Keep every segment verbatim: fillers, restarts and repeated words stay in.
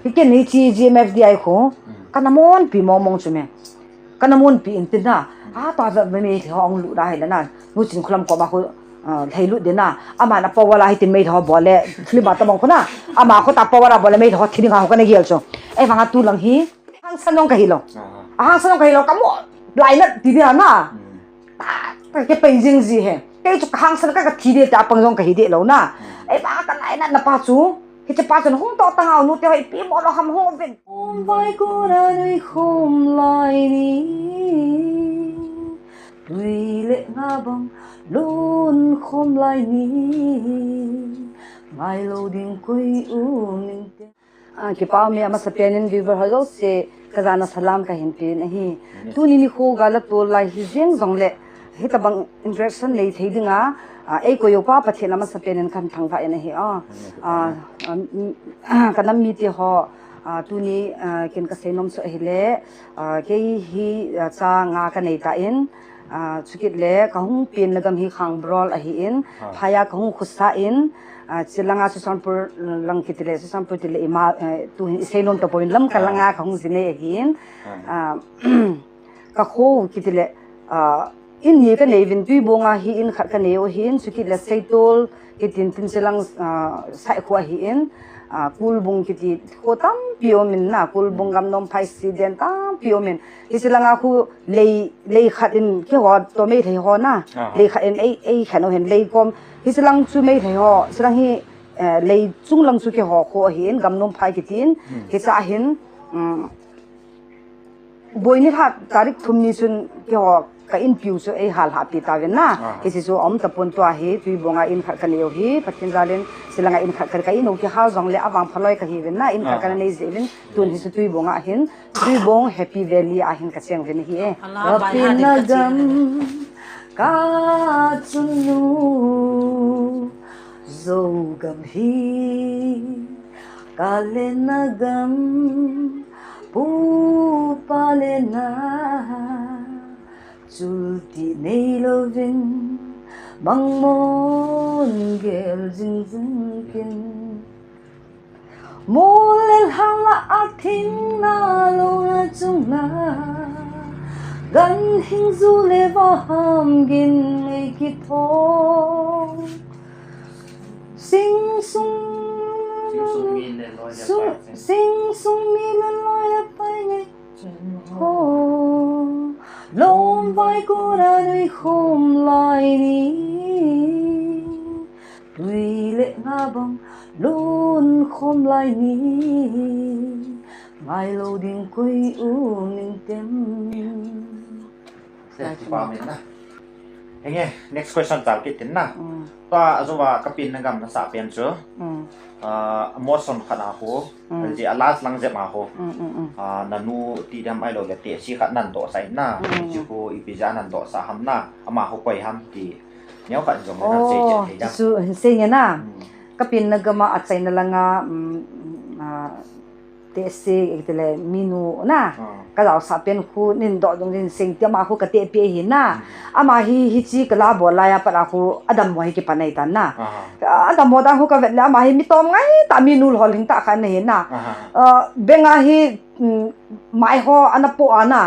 Hi ken hiche G M F D I khu, kana monpi mong mong chu me. Kana monpi in tin na. A, tua va, va meithei ho ahung lut da hi le na. Nu Chinkholam koma khu, ah, lhai lut din na. Aman a power a hitin meithei ho bol le, film a tabang khu na. Ama khu ta power a bol le meithei ho thi ding a ho kana gel chu. Ei vang a tu lang hi. Hangsan jong ka hi lo. Ahangsan jong ka hi lo. Ka mo lai na ti dia na. Ta, ta ke pai jing ji he. Kei chu ka hangsan ka, ka thi de ta pang jong ka hi de lo na. Ei ba ka lai na na pa chu. Hiche pa chun hung to tang au nu te hoi pi mo lo ham hung vin. Khom vai ko na nui khom lai ni. Tui le nga bang lun khom lai ni. Ngai lo ding koi um ning te. Ah, kipa um e, amasapen in viewer ho jouse ka jana salam ka hin pe in ahi. Tuni nikho gal a tol lai hi jeng jongle, hitabang interaction nei thei dinga, ah, ei koi upa Pathen amasapen in kan thangvah in ahi. Ah, ah, um, ka nam mite ho, ah, tuni, ah, ken ka seinom chu ahile, ah, kei hi, ah, cha nga ka nei tan, ah, chukit le ka hung penna gam hi Khangbarol ahin, phai a ka hung khosa in, ah, chilanga Churachandpur lang kiti le, Churachandpur ti le ima, eh, tu hin i seinom tapon Lamka langa ka hung ji nei ahin, ah, ka kho kiti le, ah, in ni ka nei vin Tuibong a hi in khat ka nei u ahin, chukit le Seitol kiti in tin chilang, ah, Saikho ahin, ah, Kulbung kiti kho tampi um in na, Kulbung, Gamnomphai, Siden tampi um in. Hiche langa khu lei, lei khat in keiho toh Meitei ho na. Lei khat in ei, ei khen u hin lei kom. Hiche lang chu Meitei ho, hiche lang hi, eh, lei chung lang chu keiho kho ahin, Gamnomphai kiti in. Hiche a hin, um, Boi nilhah tarik thum ni chun keiho ka inpiu chu ei hal hahpi tauvin na. Hiche chu aum tapon tua hi, Tuibong a in khat ka nei u hi, Pathen jal in, hiche langa in khat ka, ka in u kihal jongle avang phaloi ka hi uvin na, in khat ka na nei jeh uvin, tun hiche Tuibong a hin, Tuibong Happy Valley a hin ka cheng uvin ahi e. Ka penna gam, ka chunnu, Zogam hi, ka lenna gam, pu pa lenna, chulti nei louvin, mangmon gel jing jing kin. Mol le lhang la a thing na lo na chung na, gan hing ju le va ham gin ngei kithong. Sing sung, sing sung mi le loi le pai ngai. Ho, lom vai ko na nui khom lai ni. Tui le nga bang lun khom lai ni. Ngai lo ding koi um ning tem. Henge, next question chal kit tin na. Tua ajoa ka penna gam na sah pen chu. Ah, motion khat a ho. Ji a last lang jep a ho. Ah, nanu ti dam ahilou le tehsi khat nan dohsah in na. Ji ho ipi jeh a nan dohsah ham na. Ama ho koi ham ti. Neo khat jong nan sei chet thei dam. Chu hin sei nge na. Ka penna gam a achaina langa, um, ah, tehsi, kiti le minu na. Ka jaosah pen khu nin doh jong din seng ti ama khu ka tehpi ahi na. Ama hi, hiche ka la bol lai a pat a khu adammo hi kipan ahi tan na. Adammo dan khu ka vet le ama hi mi tom ngai tah, mi nul hol hing tah khat ana hi na. Ah, beng a hi, um, mai ho ana po a na.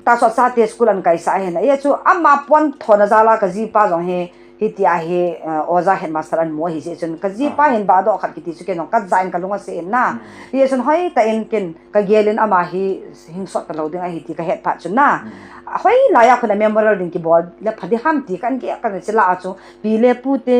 Tahsa chate school an kaisah ahi na. Hijeh chun ama pon thona jal a ka jipa jong hi Hitia hi, eh, oja headmaster an mu ahi jeh chun, ka jipa hin vahdoh khat kiti chu ken jong ka ja in ka lung ase in na. Hijeh chun hoitah in ken ka gel in ama hi hingsot talou ding ahi ti ka het phat chun na. Hoilai a khun a memorial ding kibol le pha ding ham ti kan gel kan che la a chu pi le pu te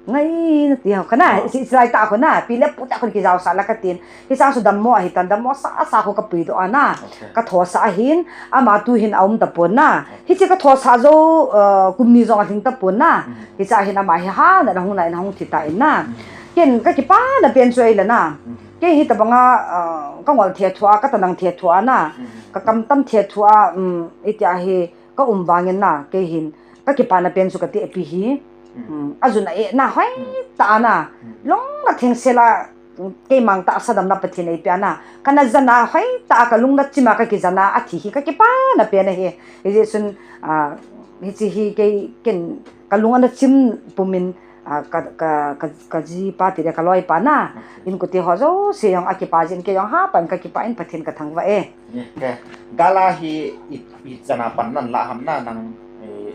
ngaina ti ho kha na, hiche lai tah khu na, pi le pu te khun kijaosah la ka tin. Hiche chu dammo ahi tan, dammo sasa khu ka puidoh a na. Ka thosah ahin, ama tu hin aum tapon na. Hiche ka thosah jou, eh, kum ni jong alhing tapon na. Hiche a hin ama hi hana hung na in hung thi tan na. Ken ka kipana pen chu ahile na. Kei hitobang a, eh, ka ngol thethu a, ka tanang thethu a na. Ka kamtam thethu a, um, hitia hi ka um vangin na. Kei hin ka kipana pen chu ka tehpi hi. Um, ajun a eh na hoitah a na. Lung na thengsel a Keima tahsa damna Pathen in eipeh a na, kana jana hoitah a ka lungna chima ka kijana athi hi ka kipana pen ahi. Hijeh chun, ah, hiche hi kei ken ka lung ana chim pumin, Ah, ka, ka, ka, ka jipa ti le ka loipa na. Okay. Inkote ho jouse jong akipa jin, kei jong hapan kakipah in Pathen kathangvah e. Ye, ke. Gal a hi i, ichan a pan nalah ham na nang, eh,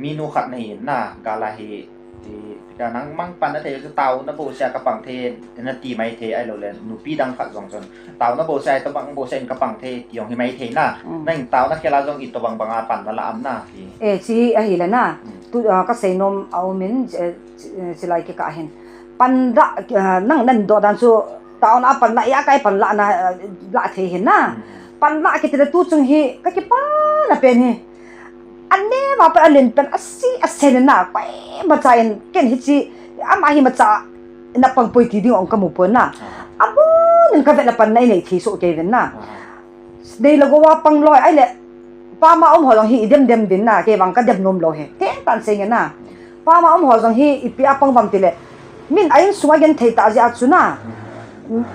minu khat nahi na, gal a hi, eh, ka nang mang pan nathei chu taona bouseh a kapang thei nati maithei ahilou le, nupi dang khat jong chun taona bouseh a itobang bouseh in kapang thei ti jong hi maithei na. Mm. Nang taona khel a jong itobang bang a pan nalah ham na ti. Eh, chi ahile na. Mm. Tu, ah, kasei nom aum in, eh, chi, eh, chilai kikah hin. Pan lah, ah, nang nadoh dan chu taona pan lah, ijakai pan lah na, ah, lah thei hin na. Hmm. Pan lah kiti le tu chung hi kakipana pen hi. Aneh ma pen alen pen asi asen na, koimacha in ken hichi, ama hi imacha napang poi ti ding jong kamu pon na. Ah. Abon in kavet le pan na inei thei soh kei uvin na. Ah. Nei le gou a pang loi, ahile, pam a um ho jong hi idem dem uvin na, kei vang kadem nom lou hi. Teng tan sei nge na. Pam a um ho jong hi ipi a pang uvem ti le, min a insung a genthei tah jeh a chu na.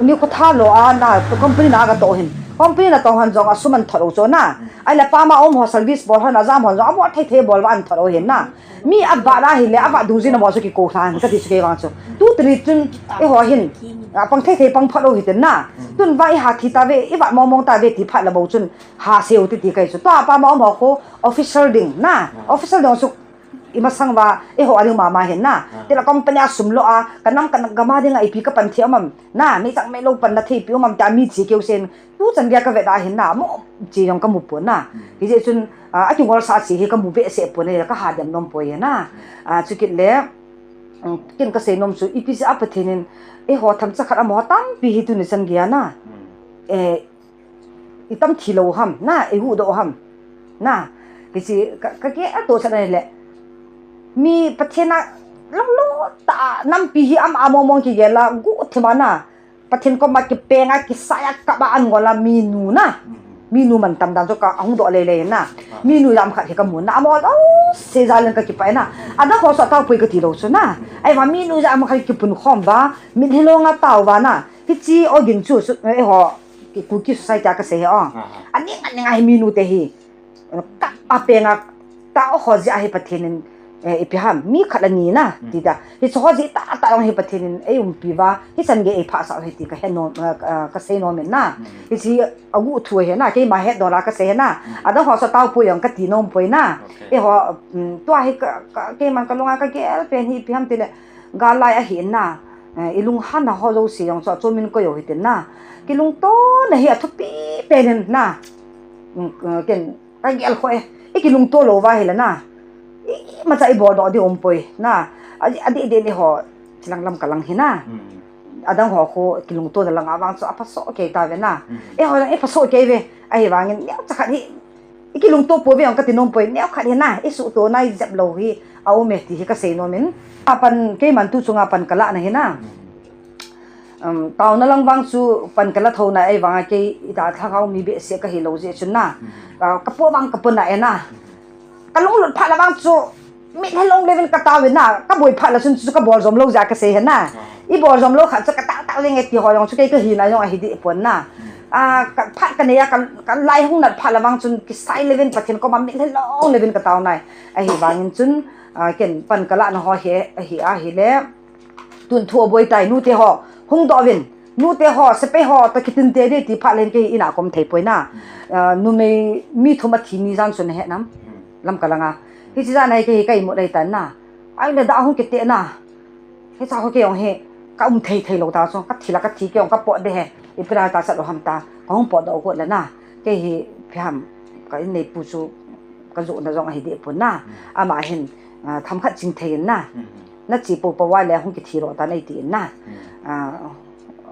Nikho tha lou a na, company na katoh hin. Company natoh hon jong asum ahin thot u chu na. Ahile pam a um ho service bol hon, ajam hon jong abol thei thei bol uva ahin thot u hin na. Mi avat ahile, avat dungjuiyin abol chu kikou lhan, kati chu kei vang chu. Tu teni chun, eiho hin, apang thei thei pang phot u hite na. Tun vang iha thi tauve, ivat mong mong tauve ti phat le bou chun, ha seu ti ti kei chu. Tua pam a um ho khu, official ding na. Official ding chu, imasang uva, eiho a ding mama hin na. Ah. Tila company a sum lo a, kanam kanam gam a dinga ipi kapan thei um am na, meichang meilou panna thei ipi um am tia mi chi keu sen, tu chan gei a kavet a hin na, mo chi jong kamu pon na. Hmm. Hijeh chun, ah, akingol sah chi hi kamu behseh pon na, kaha dem nom poi na. Hmm. Ah, chukit le, um, ken kasei nom chu, ipi jeh a Pathen in, eiho themcha khat amaho tampi hi tuni chan gei a na. Hmm. Eh, itam thi lou ham, na, ihuhdoh ham. Na, hichi, ka, ka kei a toh chan ahile. Mi Pathen a lolou tah a nampi hi ama mong mong kigel a, guhthim a na. Pathen koma kipeng a, kisai a, kap a, an ngol a, minu na. Mhm. Minu mantam dan chu kahung doh lele na. Ah. Minu jat khat hi kamu na. Amaho jouse jal in kakipah e na. Adang ho chu ataopoi kati lou chu na. Ahivang minu jat khat kipunkhom uva, mitlhi long a tao uva na. Hichi ogin chu, su, eh, eiho, ki, Kuki society a kasei hi o. Aha. Aning, aning a hi minu te hi. Kap a peng a, tao ho jeh a hi Pathen in, eh, ipi ham, mi khat le ni na, hmm, ti ta. Hiche ho jeh tah tah jong hi Pathen in eiumpi uva, hichan gei eiphasah u ahi ti kahe nom, eh, eh, kasei nom in na. Hmm. Hichi aguh thu ahi na, keima hetdol a kasei ahi na. Hmm. Adang ho chu ataopoi jong kati nom poi na. Okay. Eiho, um, tua hi ka, ka, keiman kalung a kagel pen hi ipi ham ti le, gal lai ahi na, eh, ilunghanna ho jouse jong chu achom in koi u hite na. Kilungtona hi athupi pen in na. Mm, eh, ken kagel kho e. Ikilungto lou uva ahile na, imacha ibol doh ding umpoi na. Adi, adi, adi, eiho, chilang lam kalang hi na. Mm. Adang ho khu kilungtona lang a vang chu aphasoh kei tauve na. Mm. Eiho lang iphasoh kei uve. Ahivangin neocha khat hi ikilungto pouve jong kati nom poi, neokhat hi na, isuhto na ijep lou hi aum e ti hi kasei nom in. Apan keiman tu chunga pan kalah na hi na. Um, taona lang vang chu pan kala thou na, ahivanga kei itah lhagao mi behseh kahi lou jeh chun na. Ka, kapoh vang kapoh na e na. Kalunglut phat le vang chu, mitlhi long levin katao in na, kaboi phat le chun chu kabol jom lou jeh a kasei ahi na. Ah. Ibol jom lou khat chu katao tao jeng e ti ho jong chu kei kahina jong ahi deh pon na. Hmm. Ah, ka, phat kanei a, ka, kalai hung nat phat le vang chun kisai levin Pathen koma mitlhi long levin katao nai. Ahivangin chun, ah, ken pan kalah na ho hi, ahi, ahile. Tun thu aboi tai, nute ho, hung doh uvin. Nute ho, sepai ho, toh kitin te ding ti phat le hin kei in a kaum thei poi na. Hmm. Ah, numei mi thum athi ni jan chu nahet nam. Hmm. Lamka langa. Hiche jan a hi kei hi ka imut ahi tan na. Ahile dah hung kite na. Hiche ho kei jong hi ka um thei thei lou ta chu. Ka thi la ka thi kei jong ka pot de he. Ipi lai ta chat lou ham ta. Ka hung potdoh got le na. Kei hi ipi ham ka inneipu chu ka johna jong ahi deh pon na. Hmm. Ama hin, ah, themkhat ching thei in na. Hmm. Na che popo uva le hung kithi lou tan ahi tin na. Hmm. Ah,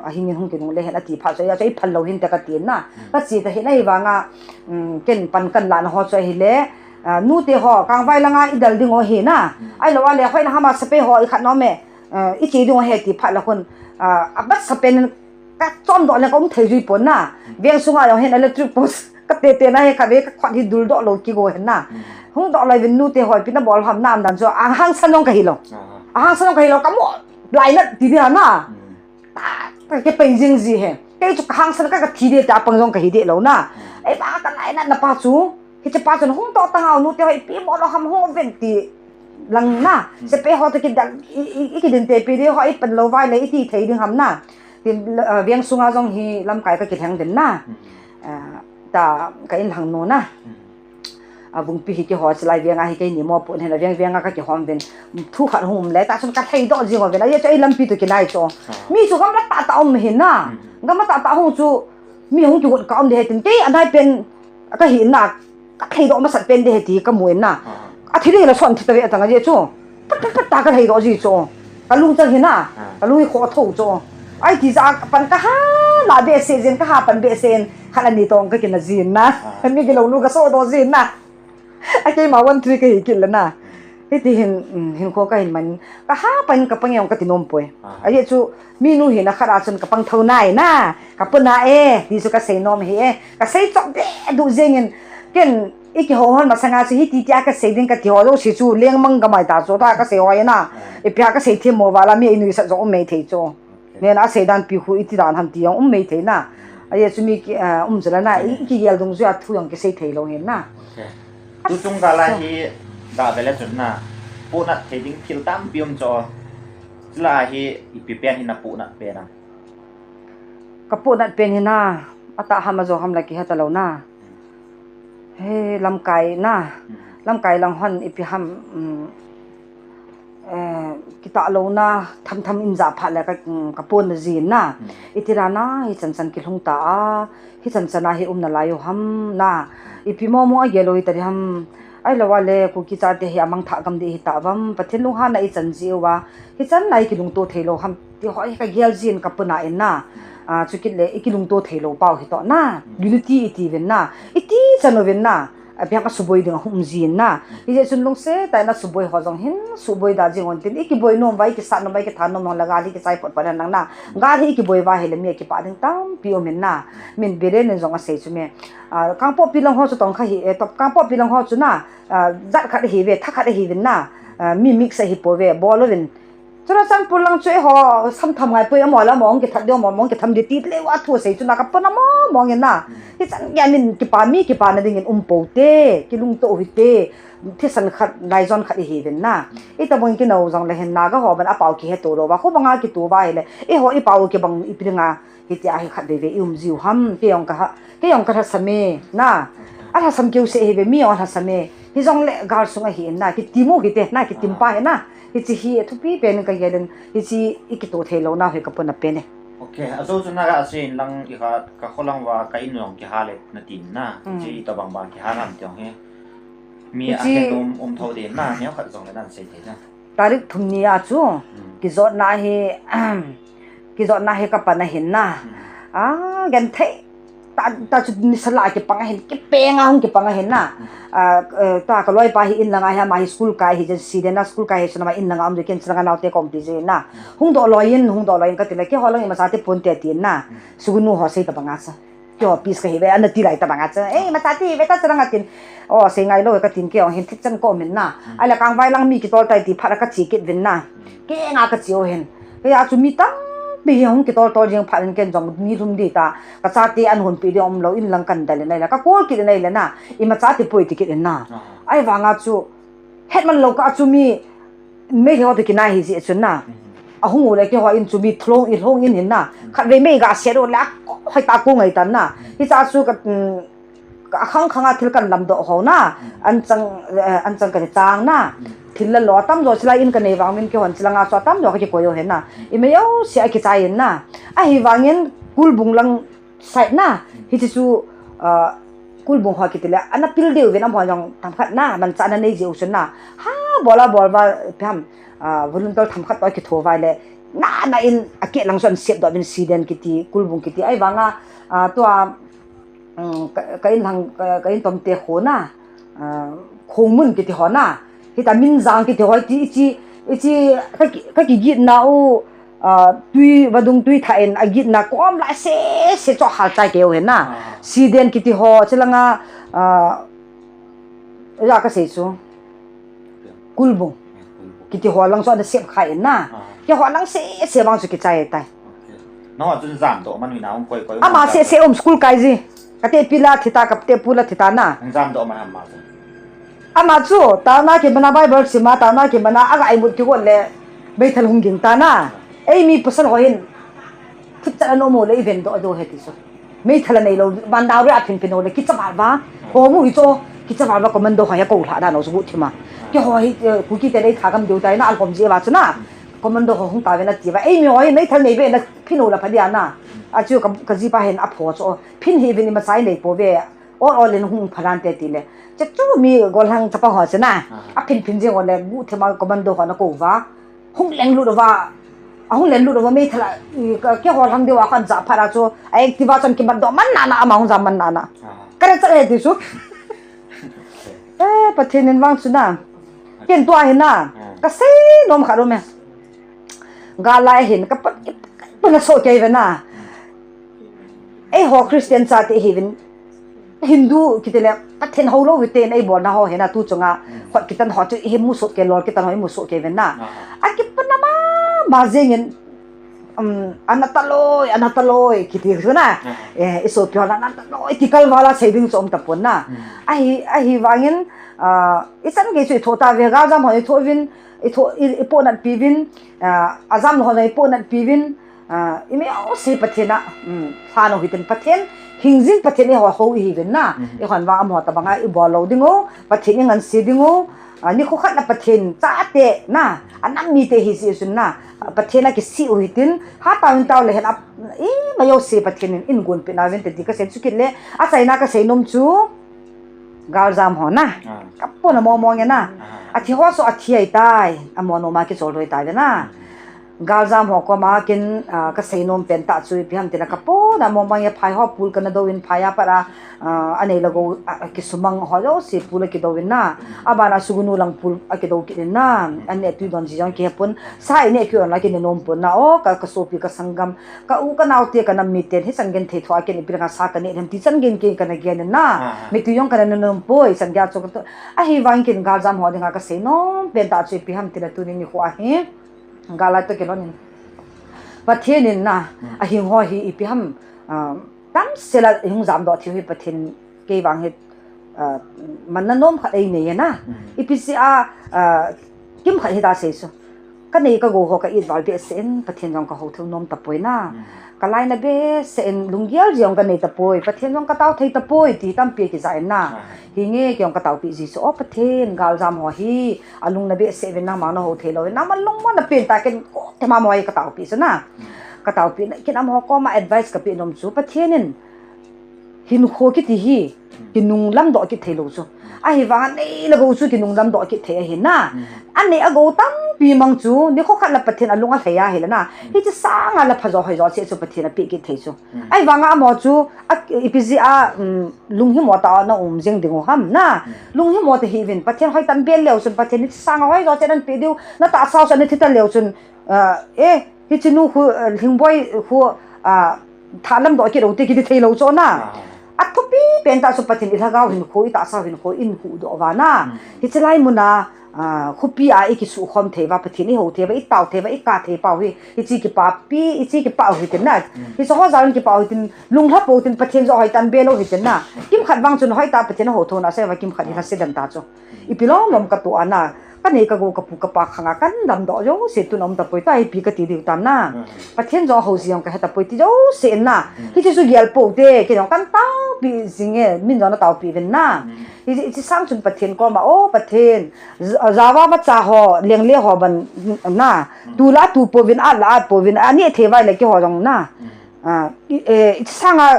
ahing in hung kinungle hen ati phat chu, ajeh chu iphal lou hinte ka tin na. Hmm. Ka che ta hin ahivanga, um, ken pan kalah na ho chu ahile, ah, nute ho, Kangvai langa idel ding u ahi na. Hmm. Ahilou le, hoilang ham a sepai ho ikhat nom e, ah, iche ding u ahi ti phat le khun, ah, abasa pen in ka chomdoh le ka um thei jui pon na. Hmm. Veng sunga jong hin electric post ka tete na hi khatvei ka khut hi duldoh lou kigo hen na. Hmm. Hung doh lou vin nute ho ipi nabol ham na um dan chu ahangsan jong kahi lou. Aha. Ahangsan jong kahi lou, ka mo lainat ti ding ham na. Hmm. Ta, ka kipai jing ji he. Kei chu kahangsan ka, ka thi ding tia pang jong kahi deh lou na. Hmm. Ahivang ka lainat na pa chu, hiche pa chun hung doh tang o nute ho ipi bol lou ham hung uvin ti. lang na. Hmm. Sepai ho toh kidal, i, i, i kidin tepi ding ho, i pan lou vai le, i ti thei ding ham na. Tin, ah, veng sunga jong hi lamkai ka kilheng din na. Hmm. Ah, ta ka inlhang nu na. Hmm. A bungpi hi kihou chilai veng a hi keini mo pon hen a veng veng a ka kihom vin. Thu khat hung um le, ta chun ka thei doh jing uvin. A ye chu ei lampi toh kinai chu. Ah. Mi chu gam la ta ta um hi na. Hmm. Gam la ta ta hung chu mi hung kigot ka um de he tin. Kei a nai pen ka hi na. Ka thei doh masat pen de he ti ka mu in na. Ah. A thil hi la son thi ta ve a tang a ye chu. Pat, pat, pat, ta ka thei doh ji chu. Ka lungchang hi na. Ah. Ka lung hi kho tho chu. Ai ti ja pan ka ha la behseh jin ka ha pan behseh in. Khat ani tong ka kina jin na. Ah. Mi kilou nu ka so doh jin na. A keima one three ka hi kit le na. Hiti hin, um, hin kho ka hin man. Ka ha pan ka pang yong ka ti nom poi. Ah. A ye chu mi nu hi na khat a chun ka pang tho nai na. Ka pu na e. Ti chu ka sei nom hi e. Ka sei chok de du jeng in. Ken i kihou hon masanga chu hiti tia ka sei ding ka ti ho lo si chu lengmang ka mai ta chu ta ka sei ho na. Ah. Ipi a ka sei them mo vala mi i nuisat jong um mei thei chu. Okay. Nen a sei dan pi khu iti dan ham ti jong um mei thei na. A ye chu mi ki, ah, um chu la na, i, i kigel dung chu a thu jong kisei thei lou hin na. Okay. Tu chung gal a hi ga ve le chun na. Pohnat thei ding thil tampi um chu. Chule hi ipi pen hi na pohnat pen a. Ka pohnat pen hi na, a ta ham a jo ham la kihe ta lou na. He, lamkai na. Hmm. Lamkai lang hon ipi ham, um, eh, kita lou na, tham tham in ja phat le ka, um, ka pon na jin na. Hmm. Iti ra na, hi chan chan kilhung ta a, hi chan chan a hi um na lai u ham na. Ipi mo mo a gel lou hi ta di ham. Ai lou a le, Kuki chate hi a mangthah gam di hi ta vam. Pathen lunghan na i chan ji uva. Hi chan na i kilungto thei lou ham. Ti ho hi ka gel jin ka pu na in na. Ah, chukit le, i kilungto thei lou pau hi toh na. Unity i ti vin na. I ti chan u vin na. A biang a suboi ding a hum jin na. Hi je chun lungset tah in a suboi ho jong hin suboi da jing un tin. I kiboi nom uva, i kisat nom uva, i kitha nom uva la gal hi kichai phot phot hen lang na. Gal hi i kiboi uva hi le mi a kipah ding tampi um in na. Min Biren in jong a sei chu me. Ah, Kangpokpi lang ho chu tong kha hi, eh, top Kangpokpi lang ho chu na. Ah, jat khat hi ve, tha khat hi vin na. Ah, mi mix a hi po ve, bol u vin. Churachandpur lang chu eiho, sam tham ngai poi amo la mong kithat ding amo, mong kitham ding ti le wa thu sei chu na ka pon amo mong in na. Hi chan ya min kipa mi kipa na ding in um po te, kilungto hi te, thisan khat, laijon khat hi vin na. I ta bang kino jong le hin na ga ho ban a pau kihe to lou va, khu banga kitu va hi le, eiho i pau kibang ipi ding a, Hitia hi khat veve i um jiu ham, kei jong ka ha, kei jong ka lhasam e, na. A lhasam keu seh hi ve, mi jong a lhasam e. Hijongle gal sung ahi in na, kitim u hite, na, kitim pa hi na. Hichi hi thupi pen ka gel in, hichi i kito thei lou na hi ka pona pen e. Okay, a jou chu na ga sei in lang i kha, ka kho lang va ka in jong kiha le na tin na. Mm. Hichi i to bang bang kiha lam tiong hi. Mi a hichi hen um, um tho din na, neo khat jong le nan sei thei na. Tarik thum ni a chu, hmm, kijotna hi, kijotna hi ka pan ahin na. Hmm. A, genthei. Ta, ta chu nisa la kipang ahin, kipeng a hung kipang ahin na. Hmm. A, eh, ta ka loipa hi in langa hi, ama hi school kai hi, jen si den na school kai hi, chun ama in langa um, ken chun langa naote kom ti je na. Hmm. Hung doh loi in, hung doh loi in ka ti le, keiho lang imacha ti pon te ti na. Hmm. Sugnu ho sei ta banga sa. Keiho peace ka hi ve, ana ti lai ta banga chu. Eh, imacha ti ve ta chu langa tin. O, sei ngai lou ka tin kei jong hin thik chan ka um in na. Hmm. Ahile kangvai lang mi kitol tai ti phat a ka che kit vin na. Hmm. Kei nga ka che u hin. Kei a chu mi tampi hi hung kitol tol jing phat in ken jong ni lhum di ta. Ka chate an hon pi di um lou in lang kan dal in ahile ka kol kit in ahile na. Imacha ti poi ti kit in na. Ah. Ahivanga chu het man lou ka chu mi Meitei ho toh kinai hi jeh chun na. Mhm. Ahung u le keiho in chu mi thlong i lhong in hin na. Mhm. Khatvei mei ga set u le a ko, hoi ta ko ngai tan na. Mhm. Hicha chu ka, mm, ka khang khang a thil kan lam doh ho na. Mhm. An chang, eh, an chang ka chang na. Mhm. Thil la lo atam jo chilai in ka nei vang min keihon chilanga chu atam jo ka kikoi u hin na. Mhm. I mei u sia kichai in na. Ahivangin Kulbung lang side na, hichi chu, ah, Kulbung ho kiti le, ana pil diu vin amaho jong themkhat na, manchah na nei jiu chun na, ha, bol a bol va, ipi ham, ah, volunteer themkhat toh kitho vai le, na, na in, a keh lang chu an sep doh vin Siden kiti, Kulbung kiti, ahivanga, ah, tua, um, ka, ka in lang, ka, ka in tomte kho na, ah, Khongmun kiti ho na, hita Minjang kiti ho, iti, iti, iti, ka ki, ka kigitna u, ah, tui, vadung tui thah in, agitna kom lai sese chu ahal chai kei u hin na. Ah. Siden kiti ho, chilanga, ah, ja ka sei chu. Kulbung. Kulbung. Kiti ho lang chu ana sep khai in na. Ah. Keiho lang sese vang chu kichai tai. Okay. Nangho chun jamdoh man u hina hung koi koi. Ama sese um school kai ji. Ka tepi la thita, ka tepu la thita na. Hung jamdoh man ham ama chu. Ama chu, taona kimana Bible sima, taona kimana aga imut kigot le, meithal hung ging ta na. Ei mi pasal ho hin, thipchan anom u le i ven doh doh he ti chu. Meithal anei lou, van dau ria phin phin u le, kicha val va. Ho mu hi chu, kicha val va commando ho hi akou lha dan u chu guhthim a. Keiho hi, eh, Kuki te nei tha gam diu tai na, alhom ji va chu na. Commando ho hung ta ve na ti va. Ei mi ho hi, meithal nei ve na, phin u la pha dia na. A chu ka, ka jipa hin apho chu. Phin hi vin i machai nei po ve. Ol ol in hung phalan te ti le. Che chu mi golhang chapa ho che na. Ah. A phin phin jing u le guhthim a commando ho na kou va. Hung leng lut va. A hung leng lut va meithal a, i, ka, keiho lhang diu a kan ja phat a chu. A Activa chun kimat doh man na na ama hung ja man na na. Ah. Ka re cha e ti chu. Eh, Pathen in vang chu na. Ken tua hi na. Ah. Ka sei nom kha ro me. Gal lai hin ka pa, ka pa na so kei ve na. Eiho Christian chate hi vin, Hindu kiti le, Pathen hou lou hite, ei bolna ho hi na tu chunga, hot kitan ho chu i mu sot kei, lol kitan ho i mu sot kei ve na. Ah. A kipa na mama jing in, um, ana ta loi, ana ta loi, kiti chu na. Ah. Eh, i sopi ho na, ana ta loi, ti kal vala sei ding chu um ta pon na. Hmm. Ahi, ahi vang in, ah, i chan gei chu i tho ta ve, galjam ho i tho vin, i tho, i, i po nat pi vin, ah, ajam ho na i po nat pi vin, Ah, i mi o si Pathen a, um, lhan u hitin Pathen, hing jing Pathen eiho hou i hi vin na, mhm, eihon vang amaho tabang a i bol lou ding u, Pathen i ngansi ding u, ah, nikho khat na Pathen chate na, anam mite hi si sun na, ah, Pathen a kisi u hitin, hatah in tao le hen ap, i ma o si Pathen in, in gon pe na vin te ti ka sei chu kit le, achaina ka sei nom chu, Galjam ho na. Ah. Ka po na mo mo nge na. Ah. Athi ho so athi ai tai. Amo no ma kichol loi tai na. Galjam ho koma kin, ah, ka sei nom pen ta chu ipi ham ti na ka po na mo mo nge phai ho pul ka na do in phai a pat a, ah, anei la go, ah, kisumang ho jouse pul a kido in na. Abana sugunu lang pul a kido kit in na. Aneh tui don ji jong ki he pon. Sa i neh ki on la ki ne nom pon na. O ka, ka sopi ka sanggam. Ka u ka nao te ka nam miten, hichan genthei thoh a ken ipi dinga sa ka neh dem ti chan gen ken ka na gen na. Ah. Mitui jong ka na nom poi, chan gei a chu ka to. Ahivang ken galjam ho dinga ka sei nom pen ta chu ipi ham ti le tuni nikho a hi. Gal lai to kilhon in. Pathen in na, hmm, ahing ho hi ipi ham, ah, tamsel a hung jam doh thei hi Pathen kei vang hi, ah, man na nom khat ei nei na. Hmm. Ipi si a, ah, kim khat hi ta sei su. Ka nei ka gou ho ka it val behseh in, Pathen jong ka hou thei nom ta poi na. Hmm. Ka laina behseh in, lunggel jong ka nei ta poi, Pathen jong ka tao thei ta poi, ti tampi kija in na. Ah. Hinge kei jong ka taopi ji chu, o Pathen, galjam ho hi, alung na behseh uvin nangma na hou thei lou in, nangma lungmon na pen ta ken, ko te ma mo hi ka taopi chu na. Hmm. Ka taopi na, ken amaho koma advice ka pe nom chu, Pathen in, hinkho kiti hi, kinung lamdoh kit thei lou chu. Ahivang a nei le gou chu kinung lamdoh kit thei ahi na. Mm. Anei a gou tampi mang chu, nikho khat la Pathen alung alhai a hi la na. Mm. Hiche sanga la pha jo hoi jo che chu Pathen a pe kit thei chu. Mm. Ahivang a amaho chu, a, ipi jeh a, um, lunghimo tah a na um jing ding u ham na. Mm. Lunghimo ta hi vin, Pathen hoi tan bel leu chun, Pathen hiche sanga hoi jo che nan pe diu, na tahsa u chu na thi ta leu chun, ah, eh, Hiche nu khu, eh, Lhingboi khu, ah, tha lamdoh kit u te kiti thei lou chu na. Ah. A thupi pen ta chu Pathen i lhagao hinkho, i tahsa hinkho, in huhdoh uva na. Hmm. Hiche lai mun a, ah, khopi a i kisuh khom thei uva, Pathen i hou thei uva, i tao thei uva, i kap thei pau hi, hiche kipah pi, hiche kipah u hitin na. Hmm. Hiche ho jal in kipah u hitin, lunglha pou hitin, Pathen joh hoi tan be lou hitin na. Kimkhat vang chun hoi ta Pathen a hou thou na, sei uva kimkhat hi lhasedan ta chu. Ipi lom lom ka tu ana, ka nei ka gou ka pu ka pa khang a kan damdoh jouse tun um ta poi ta, ipi ka ti diu tam na. Hmm. Pathen jong hou jing ka he ta poi ti jouse in na. Hmm. Hiche chu gel pou te, kei jong kan taopi jing e, min jong na taopi uvin na. Hmm. Hiche, hiche sang chun Pathen koma, o Pathen, ja, java vacha ho, lengle ho ban na. Hmm. Tu la tu pouvin, at la at pouvin, aneh thei uva le keiho jong na. Hmm. Ah, i, eh, hiche sang a,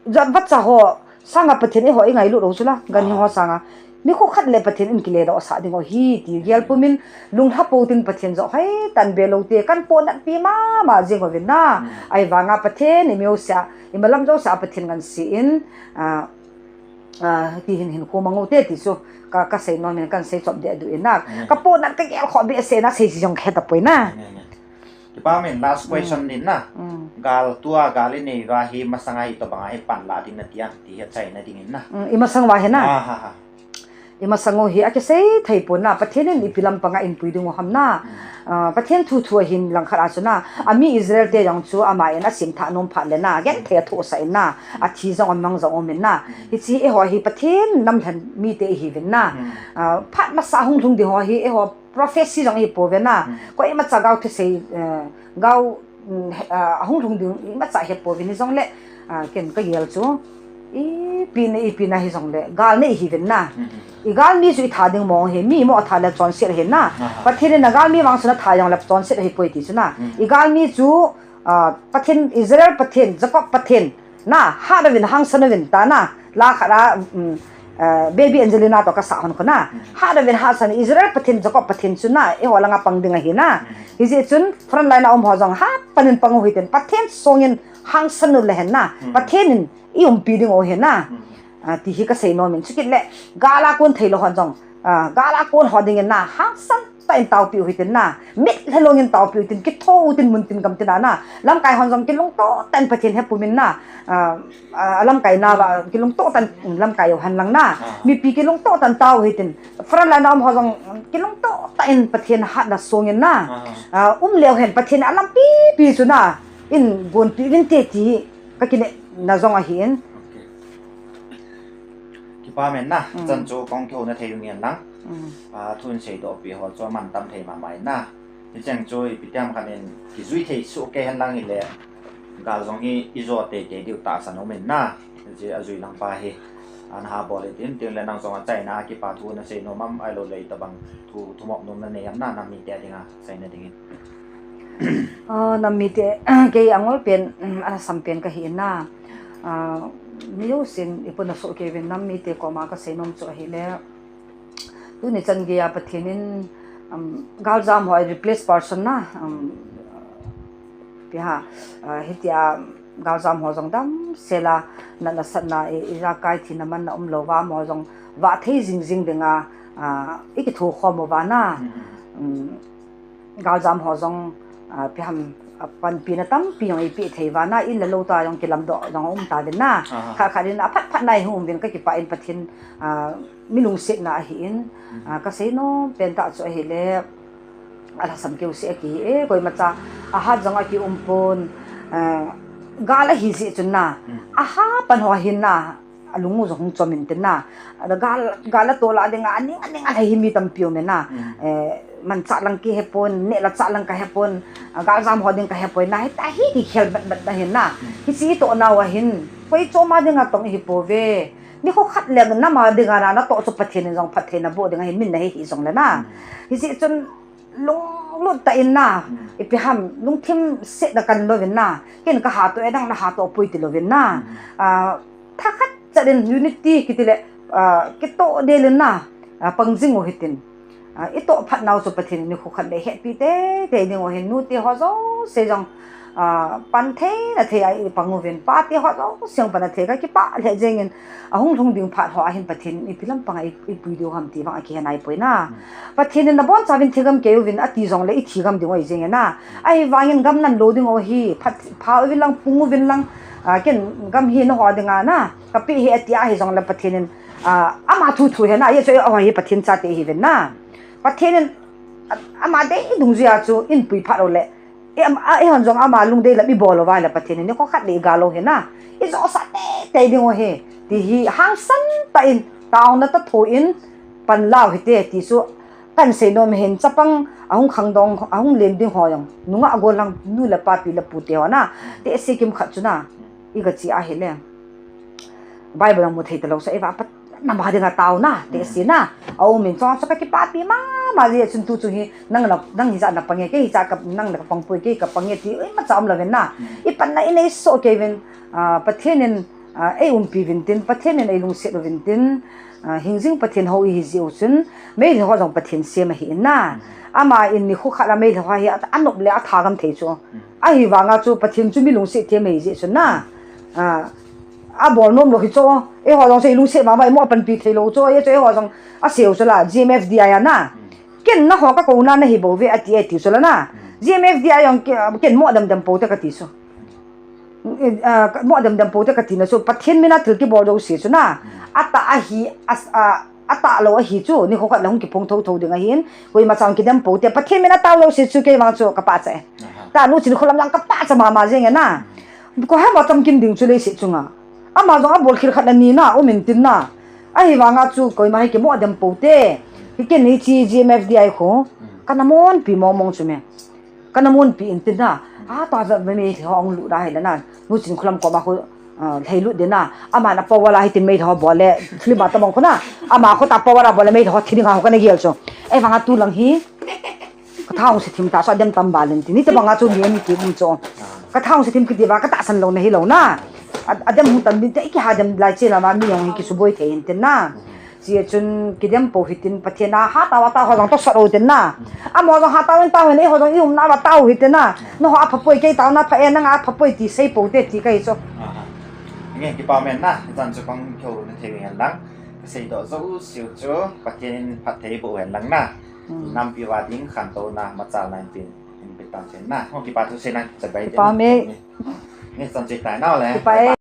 Jat vacha ho sanga Pathen eiho i ngailut u chu la, ganhing ho sanga. Nikho khat le Pathen in kile doh sah ding u hi, ti gel pum in lunglha pou tin Pathen joh hoi tan be lou te, kan po nat pi mama jing uvin na. Hmm. Ahivanga Pathen i meu sia, i malam jouse a Pathen ngansi in, ah, ah, ti hin hinkho mang u te ti chu, ka, ka sei nom in kan sei chop deh duh in na. Hmm. Ka po nat ka gel khoh behseh na sei ji jong ka he ta poi na. Hmm, hmm, hmm. Kipa min, last question din na. Mm. Gal tua, gal i nei uva hi masanga hitobanga i pan la ding na ti am ti hi achaina dingin na. Mm, i masang uva hi na. Ah, ha, ha. Imasang u hi akisei thei pon na, Pathen in ipi lampang a eipui ding u ham na. Ah, Pathen thu thu ahin langkhat a chu na, ami Israel te jong chu ama in asim tha nom phat le na, genthei a thohsah in na, athi jong amang jong um in na. Hiche eiho hi Pathen namlhen mite ihiuvin na. Ah, phat masa hunglhung ding ho hi eiho prophecy jong ihi pouve na. Koima cha gao thusei, eh, gao, mm, he- ah, hunglhung ding imacha ihet pouvin hijongle, ah, ken kagel chu. Ipi na, ipi na hijongle, gal na ihiuvin na. Igalmi chu itha ding mong hi, mi mo atha le chonset ahi na. Pathen in agalmi vang chu natha jongle chonset ahipoi ti chu na. Igalmi chu, ah, Pathen, Israel Pathen, Jacob Pathen, na, hat uvin, hangsan uvin ta na, la khat a, um, eh, Baby Angelina toh kasah hon khu na. Hat uvin, hangsan, Israel Pathen, Jacob Pathen chu na, eiho langa pang ding ahi na. Hijeh chun, front line a um ho jong, hat pan in pang u hitin, Pathen songin hangsan u le hen na. Pathen in iumpi ding u ahi na. Ah, ti hi kasei nom in, chukit le, gal a kon thei lou hon jong, ah, gal a kon ho dingin na, hangsan tah in taopi u hitin na, mit lhelong in taopi u hitin, kitho u hitin mun tin gam tin a na, lamkai hon jong kilungto tah in Pathen hepum in na, ah, ah, lamkai nauva kilungto tah in lamkai u hen lang na, mipi kilungto tah in tao u hitin, front line a um ho jong kilungto tah in Pathen hatna song in na, ah, um leu hen Pathen in alampi pi chu na, eigonpi uvin te ti hi kakinepna jong ahi in. Kipa men na, chan chu kong kihouna thei u ngen lang. Ah, thu in seidoh pi ho chu aman tam thei mama in na. Hicheng chu ipi tiam khat in kijui thei soh kei hen lang hile, gal jong hi ijo teitei diu tahsan um in na. Hiche ajui lang pa hi, ana ha bol in tin, tin le nang jong achaina a kipa thu nasei nom am, ahilou le itobang thu, thumop nom nanei am na, nam mite a dinga seina dingin. Ah, nam mite, kei angol pen, um, alhasam pen kahi in na. Ah, mi jousen ipi nasoh kei uvin nam mite koma kasei nom chu ahile, tuni chan geiya Pathen in, um, galjam ho replace person na, um, ipi ham, ah, hitia galjam ho jong damsel a, natna satna, i, ijakai thina manna umlou va, amaho jong vah thei jing jing dinga, ah, ikitho khom uva na. Um, galjam ho jong, ah, ipi ham, ah, panpina tampi jong eipeh thei uva na, in le lou toh jong kilamdoh jong aum tauvin na. Khat khat in aphat phat na ihung um uvin kakipah in Pathen, ah, mi lungsetna ahi in, ah, kasei nom pen tah chu ahile, alhasam keu seh akihi e, koimacha ahat jong akium pon, ah, gal ahi jeh chun na, aha pan ho hin na, alung u jong hung chom in tin na. Gal, gal atoh lah dinga, aning, aning alhai hi mi tampi um in na. Eh, manchah lang kihepon, neh le chah lang kahepon, ah, galjam ho ding kahepoi na, hitia hi kikhel bet bet na hin na. Hiche itoh nau ahin, koi chom a dinga tong ihi pouve. Nikho khat le nam a dinga na, natoh chu Pathen in jong phatthei naboh ding ahi, min nahe hih jongle na. Hijeh chun lunglut tah in na, ipi ham, lungthim setna kan louvin na, ken kahatoh e, nang nahatoh poi ti louvin na. Ah, thakhat chat in unity kiti le, ah, kitoh del in na, ah, pang jing u hitin. Ah, itoh phat nau chu Pathen in nikho khat le hetpi teitei ding u ahin, nute ho jouse jong, ah, pan theina thei a ipang uvin, pate ho jouse jong pan a thei, kakipah lheh jeng in, ahung lhung ding phat ho ahin Pathen in ipi lampang a i, ipui diu ham ti vang akihe naipoi na. Pathen in nabonchauvin thigam kei uvin ati jongle ithi gam ding u ahi jeng e na. Ahivangin gam nan lou ding u ahi, phat, pha uvin lang, pung uvin lang, ah, ken gam hi naho dinga na, kapeh hi ati ahi jongle Pathen in, ah, ama thu thu ahi na, ajeh chu eiho hi Pathen chate ihiuvin na. Pathen in, ah, ama dei dungjuia chu eipui phat uleh, i, am, a, eihon jong ama lungdei lam ibol uva le Pathen in nikho khat le igal lou ahi na. Ijosah teitei ding u ahi. Ti hi hangsan tah in, taona toh thou in, pan lau hite ti chu, kan sei nom ahin, chapang ahung khangdong, ahung len ding ho jong, nungah gol lang, nu le pa, pi le pu te ho na, tehse kimkhat chu na, iga chi ahile, Bible a mu thei talou sa, eiva Pathen nama dinga taona, tehse na, aum in, chong chu kakipapi mama jeh chun tu chung hi, nang na, nang hijat na pang e, kei hijat ka, nang na kapang poi, kei kapang e ti, imacha um louvin na, ipanna inei soh kei uvin, ah, Pathen in, ah, eiumpi uvin tin, Pathen in eilungset uvin tin, ah, hingjing Pathen hou ihi jeh u chun, Meitei ho jong Pathen sem ahi in na. Ama in nikho khat a Meitei ho hi a, anop le atha gam thei chu. Ahivanga chu Pathen chu mi lungset them ahi jeh chun na. Ah, abol nom lou hi chu. Eiho jong chu ilungset mama, imo panpi thei lou chu. Ajeh chu eiho jong asei u chu la, G M F D I a na. Ken naho kakou na nahi bou ve ati e ti chu la na. G M F D I jong ke-, ken mo dem dem pou te kati chu. Eh, ah, mo dem dem pou te kati na chu, Pathen min a thil kibol jouse chu na. Atah ahi, as-, ah, Atah lou ahi chu, nikho khat le hung kiphong thotho ding ahin, koima chang kidem pou te, Pathen min atao lou se chu kei vang chu ka pachat e. Aha. Ta nu Chinkholam jong ka pachat mama jeng e na. Ko hema chamkim ding chu leiset chunga. Ama jong abol khel khat na ni na, um in tin na. Ahivanga chu koima hi kimo dem pou te. Hi ken ni chi G M F D I khu. Mm. Kana monpi mong mong chu me. Kana monpi in tin na. A, ta ve ve Meitei ho hung lut a hi le na. Nu Chinkholam koma khu, ah, lhai lut din na. Ama na power a hi tin Meitei ho bol le. Film a tabang khu na. Ama khu ta power a bol le Meitei ho thi ding a ho kana gel chu. Ahivanga tu lang hi. Ka tha hung se thim ta so adem tam ba len ti. Ni tabang a chu ni ani ti um chu. Ka tha hung se thim kiti ba ka tahsan lou na hi lou na. A, adem hung tam din te ki ha dem lai che la ma mi hung hi kisuboi thei hin tin na. Chia chun kidem pou hitin Pathen a hatao a tao ho jong tosot u tin na. Amaho jong hatao in tao hin eiho jong i umna uva tao hitin na. Nangho apha poi kei taona pha e nanga apha poi ti sei pou te ti kahi chu. Aha. Nge kipa ume na, ichan chu pang kho na thei ngen lang. Ka seidoh jouse chu Pathen in phatthei boh hen lang na. Hmm. Nampi uva ding khantouna machal na in tin, in pe tan chen na. Hung kipa thu sei na chabai. Kipa ume. Nge chan chu tai nau le. Kipa e.